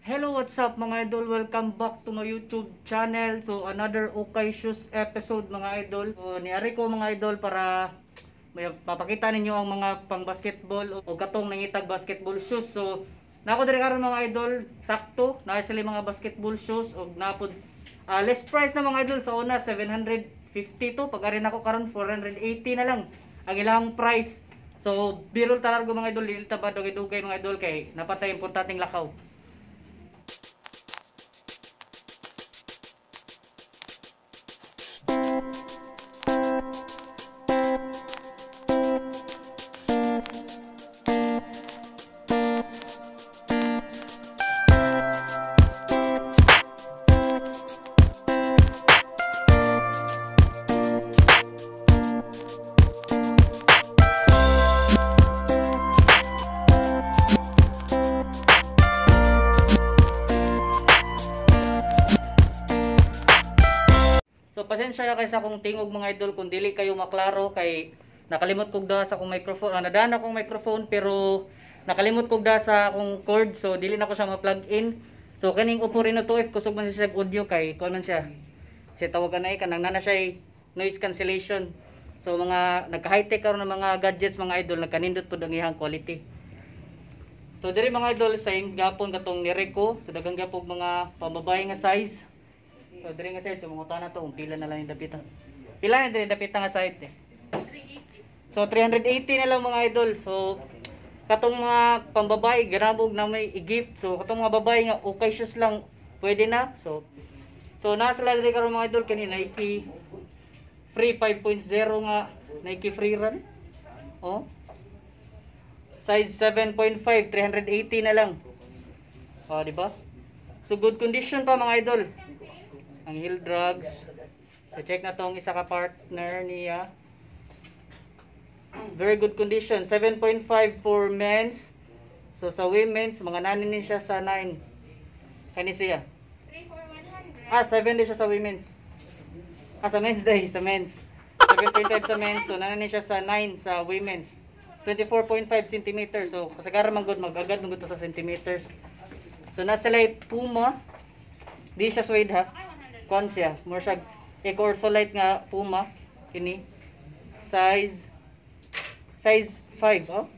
Hello, what's up, mga idol? Welcome back to my YouTube channel. So another Ukay Shoes episode, mga idol. So niari ko, mga idol, para may papakita ninyo ang mga pang basketball o katong nangitag basketball shoes. So nako diri karon, mga idol, sakto naa sila mga basketball shoes og napod less price na, mga idol. Sa una 750 to, pag ari nako karon 480 na lang ang ilang price. So birol talargo, mga idol, dili ta ba dugay-dugay, mga idol, kay napatay importanteng lakaw. So pasensya na kayo sa akong tingog, mga idol, kung dili kayo maklaro kay nakalimot kog da sa akong microphone. Nadaan akong microphone pero nakalimot kog da sa akong cord, so dili na ko siya ma-plug in. So kining Oppo Reno 2F kusog man siya sa audio kay kuan man siya. Siya tawagan na kanang nana siya noise cancellation. So mga nagka-high-tech karon ng mga gadgets, mga idol, nagkanindot pud ang iyang quality. So diri, mga idol, same gapon katong nireko, so daghan gyapon mga pambabae nga size. So diri nga side, so mangutan na to kung pila na lang yung dapita. Pila na diri dapita nga side eh? So 380 na lang, mga idol. So katong mga pambabae ganabog na may i-gift. So katong mga babae nga okay shoes lang pwede na. So nasa sila diri karon, mga idol, kani Nike Free 5.0 nga Nike Free Run. Oh. Size 7.5, 380 na lang. Oh, di ba? So good condition pa, mga idol. Ang heel drugs. So check na tong isa ka partner niya. Very good condition. 7.5 for men's. So sa women's, mga nani ni siya sa 9. Kani siya. 3 for 100. Ah, 7 din siya sa women's. Ah, sa men's day, sa men's. 7.5 sa men's. So nani ni siya sa 9 sa women's. 24.5 centimeters. So kasagaran man gud mag-agad man gud to sa centimeters. So nasa sila Puma. Di siya suede ha. Okay, 100. Kuan siya, more siya eco ortholite nga Puma kini. Size 5 oh.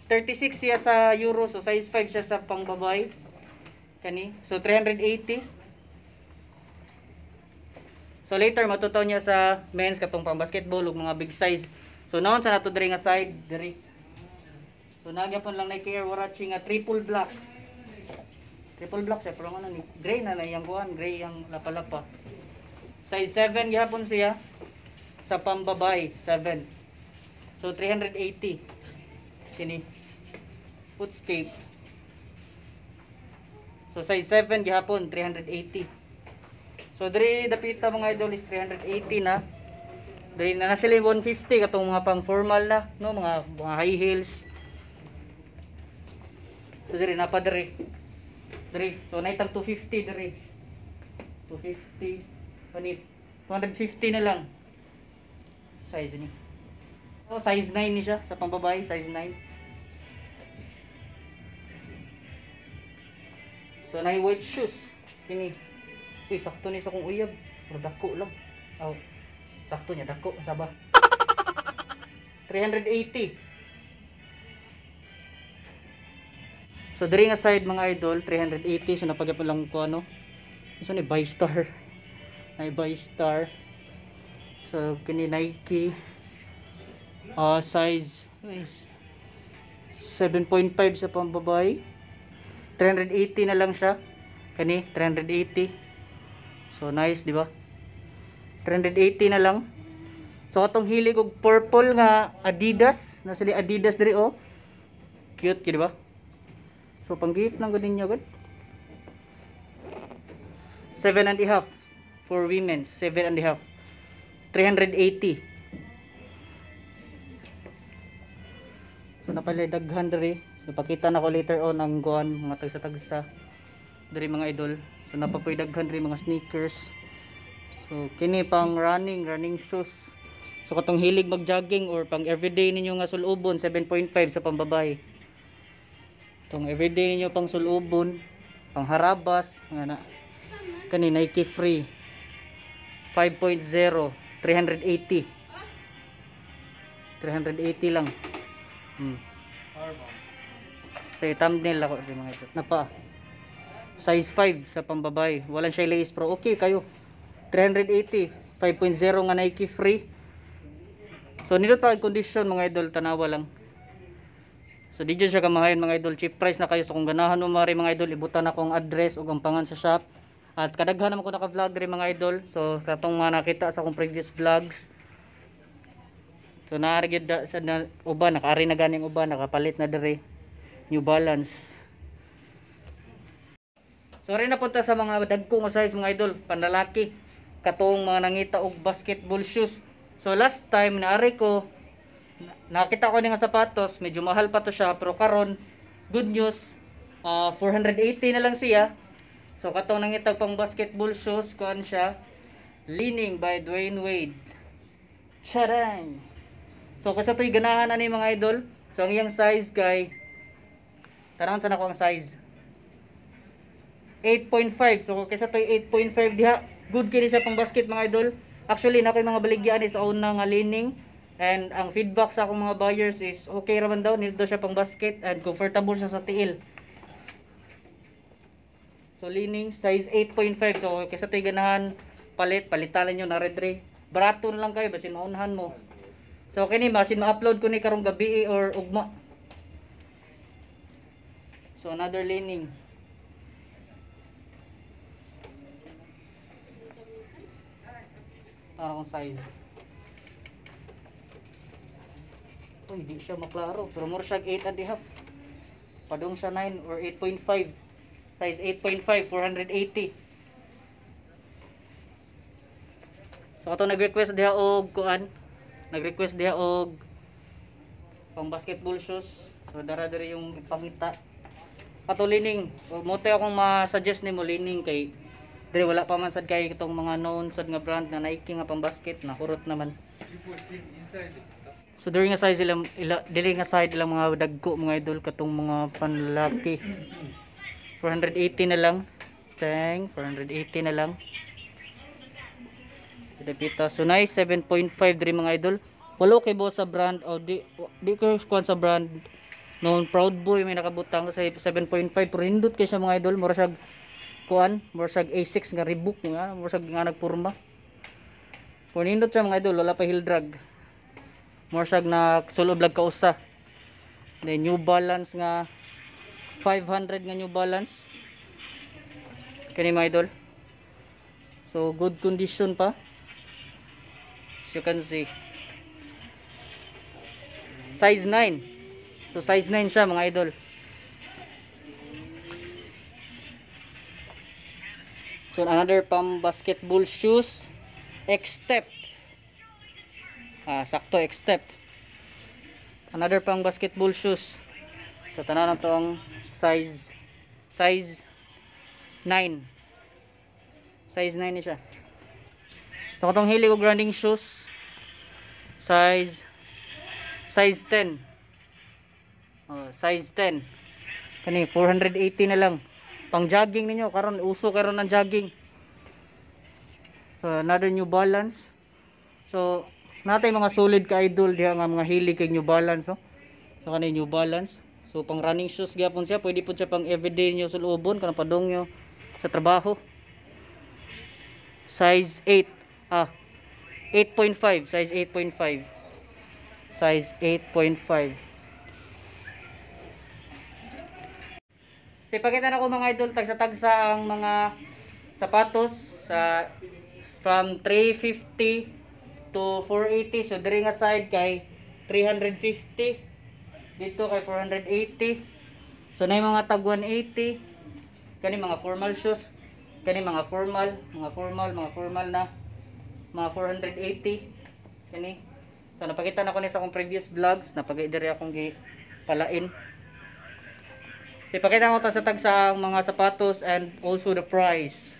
36 siya sa euro, so size 5 siya sa pangbabae. Kani. So 380. So later matutaw niya sa men's katong pang basketball ug mga big size. So naon sa nato diri nga side diri. So nagyapon lang Nike Air Warachi nga triple black. Triple black siya pero ano ni gray na na iyang kuan, gray ang lapalapa. Size 7 gihapon siya sa pambabay, 7. So 380 kini Footscape. So size 7 gihapon 380. So diri dapita, mga idol, is 380 na. Diri na na sila yung 150 katong mga pang formal na, no, mga high heels. So diri na pa diri. Diri. So naitag 250 diri. 250 panit 250 na lang. Size ni. So size 9 ni siya sa pambabae, size 9. So na white shoes kini. Uy, sakto ni sa kong uyab. Pero dako lang. Oh, sakto niya dako saba. 380. So diri nga side, mga idol, 380, so napagyapon lang ko ano. So ni buy star. Nay buy star. So kini Nike size 7.5 sa pambabae. 380 na lang siya. Kani 380. So nice, di ba? 380 na lang. So atong hilig og purple nga Adidas, na sila Adidas diri oh. Cute di ba? So pang gift lang gud ninyo gud. 7.5 for women, 7.5. 380. So napalay daghan diri. So pakita na ko later on ang kuan mga tagsa-tagsa diri, mga idol. So napapoy daghan diri mga sneakers. So kini pang running shoes. So katong hilig mag-jogging or pang everyday ninyo nga sulubon, 7.5 sa pambabae. Itong everyday ninyo pang sulubon, pang harabas, nga na. Kani Nike Free 5.0, 380. 380 lang. Sa thumbnail ako di mga ito. Napa. Size 5 sa pambabay. Walang siya lace pero okay kayo. 380, 5.0 nga Nike Free. So nindot pa ang condition mga idol, tanawa lang. So di dyan siya kamahayan mga idol, cheap price na kayo. So kung ganahan mo mari mga idol, ibutan ako ang address ug ang pangan sa shop. At kadaghan naman ko naka-vlog diri mga idol. So katong mga nakita sa akong previous vlogs. So naari gyud sa na, uban, nakaari na gani ang uban, nakapalit na diri. New Balance. So rin napunta sa mga dagko nga size mga idol, panlalaki, katong mga nangita og basketball shoes. So last time naari ko, nakita ko ni nga sapatos, medyo mahal pa to siya, pero karon good news, 480 na lang siya. So katong nangitag pang basketball shoes, kuan siya, Leaning by Dwayne Wade. Charang. So kasi to'y ganahan ani mga idol. So ang iyang size kay, tarangan sa nako ang size 8.5. So kaysa to'y 8.5 diha, good kini siya pang basket mga idol. Actually na ko'y mga baligya ani sa una nga Leaning. And ang feedback sa akong mga buyers is okay raman daw, nito siya pang basket and comfortable siya sa tiil. So Leaning size 8.5. So kaysa to'y ganahan palit, palitan nyo na red. Barato na lang kayo basin maunhan mo. So kini basin ma-upload ko ni karong gabi or ugma. So another Leaning. Para kung size. Uy, di siya maklaro. Pero more siya 8.5. Padung siya 9 or 8.5. Size 8.5, 480. So ato nag-request diha og kuan. Nag-request diha og pang basketball shoes. So dara diri yung pangita. Ato Leaning. Mo te akong ma-suggest nimo Leaning kay diri wala pa man sad kay itong mga known sad nga brand na Nike nga pang basket na hurot naman. So diri nga size ilang diri nga side ilang mga dagko mga idol, katong mga panlalaki. 480 na lang. Tang 480 na lang. Pita. So nice 7.5 diri mga idol. Walo kay boss sa brand o di ko kuan sa brand noon Proud Boy may nakabutang sa 7.5 pero hindot kay siya mga idol, mura siya kuan, mura siya A6 nga Reebok nga, mura siya nga nagporma. Pero nindot siya mga idol, wala pa heel drag. Mura siya na sulob lag kausa. Then New Balance nga 500 nga New Balance. Kani mga idol. So good condition pa. As you can see. Size 9. So size 9 siya mga idol. So another pang basketball shoes, X-Step. Sakto X-Step. Another pang basketball shoes. So tanan na to ang size 9. Size 9 ni siya. So katong hili og running shoes, size 10. Oh, size 10. Kani 480 na lang. Pang jogging ninyo karon, uso karon ang jogging. So another New Balance. So natay mga solid ka idol diha nga mga hili kay New Balance, no? So kani New Balance. So pang running shoes gyapon siya, pwede pud siya pang everyday niyo sulobon kanang padong nyo sa trabaho. Size 8. 8.5, size 8.5. Size 8.5. So ipakita na ko mga idol, tagsa-tagsa ang mga sapatos sa from 350 to 480. So diri nga side kay 350, dito kay 480. So na yung mga tag 180, kani mga formal shoes, kani mga formal, mga formal, mga formal na mga 480 kani. So napakita na ko ni sa akong previous vlogs, napagay diri akong gipalain. Ipakita ko ta sa tagsa ang mga sapatos and also the price.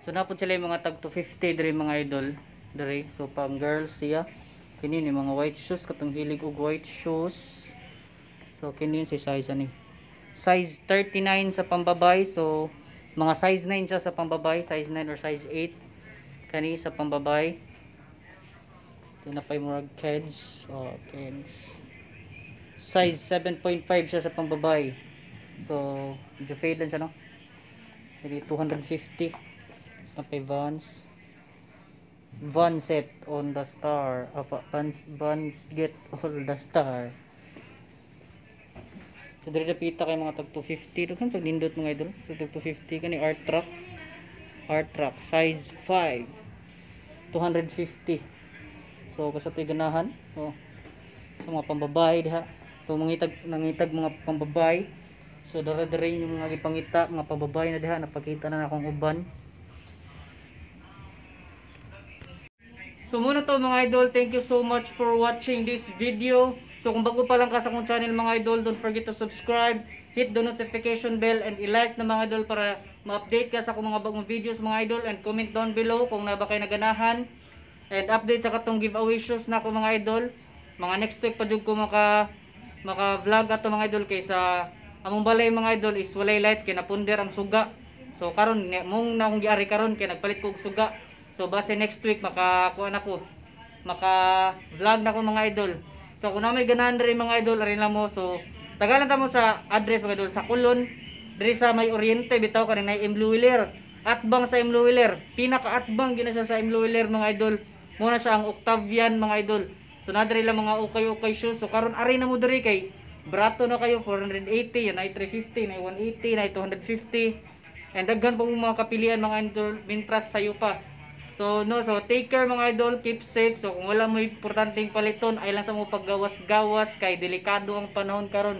So napod sila yung mga tag 250 diri, mga idol. Diri, so pang girls siya. Kini ni mga white shoes, katong hilig og white shoes. So kini si size ani. Size 39 sa pambabay. So mga size 9 siya sa pambabay, size 9 or size 8. Kani sa pambabay. Ito na pa yung murag kids. Oh, kids. Size 7.5 siya sa pambabay. So, medyo fade lang siya, no? Dili 250. So, pa Vans. Van set on the star. Of Vans, Vans get all the star. So, diri dapita kay mga tag 250. Daghan sa nindot, mga idol. So, tag 250 kani art truck. Art truck size 5. 250. So, kasa to'y ganahan. Oh. So, mga pambabay diha. So, mangitag nangitag mga pambabay. So, dara-dara yung mga gipangita, mga pambabay na diha, napakita na akong uban. So muna to, mga idol, thank you so much for watching this video. So kung bago pa lang ka sa akong channel, mga idol, don't forget to subscribe, hit the notification bell and i-like na, mga idol, para ma-update ka sa akong mga bagong videos, mga idol, and comment down below kung na ba kayo naganahan. And update sa katong giveaway shoes na ako, mga idol. Mga next week pa jud ko maka vlog ato, mga idol, kay sa among balay, mga idol, is walay lights kay napunder ang suga. So karon mong na akong giari karon kay nagpalit ko og suga. So base next week makakuan ako. Maka vlog na ko, mga idol. So kung na may ganahan diri, mga idol, ari lang mo. So tagalan ta mo sa address, mga idol, sa Kulon diri sa may Oriente bitaw kaning nay M. Luwiller. Atbang sa M. Luwiller. Pinaka-atbang gina siya sa M. Luwiller, mga idol. Muna siya ang Octavian, mga idol. So na diri lang mga ukay-ukay shoes. So karon ari na mo diri kay brato na kayo, 480, yan ay 350, na 180, na 250. And daghan pa mong mga kapilian, mga idol, mintras sayo pa. So no, so take care, mga idol, keep safe. So kung wala mo importanteng paliton, ay lang sa mo paggawas-gawas kay delikado ang panahon karon.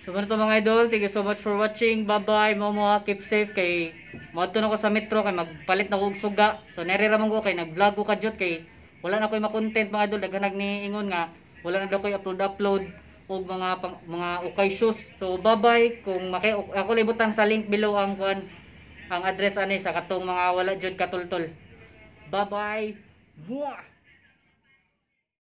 So ganito, mga idol, thank you so much for watching. Bye-bye, mo keep safe kay moadto na ko sa metro kay magpalit na ko og suga. So nere ra man ko kay nag-vlog ko kadyot kay wala na koy ma-content, mga idol. Daghan ni ingon nga wala na daw koy upload-upload og mga pang, mga ukay shoes. So bye-bye, kung maki ako libutang sa link below ang kuan, ang address ani sa katong mga wala jud katultol. Bye-bye. Mwah!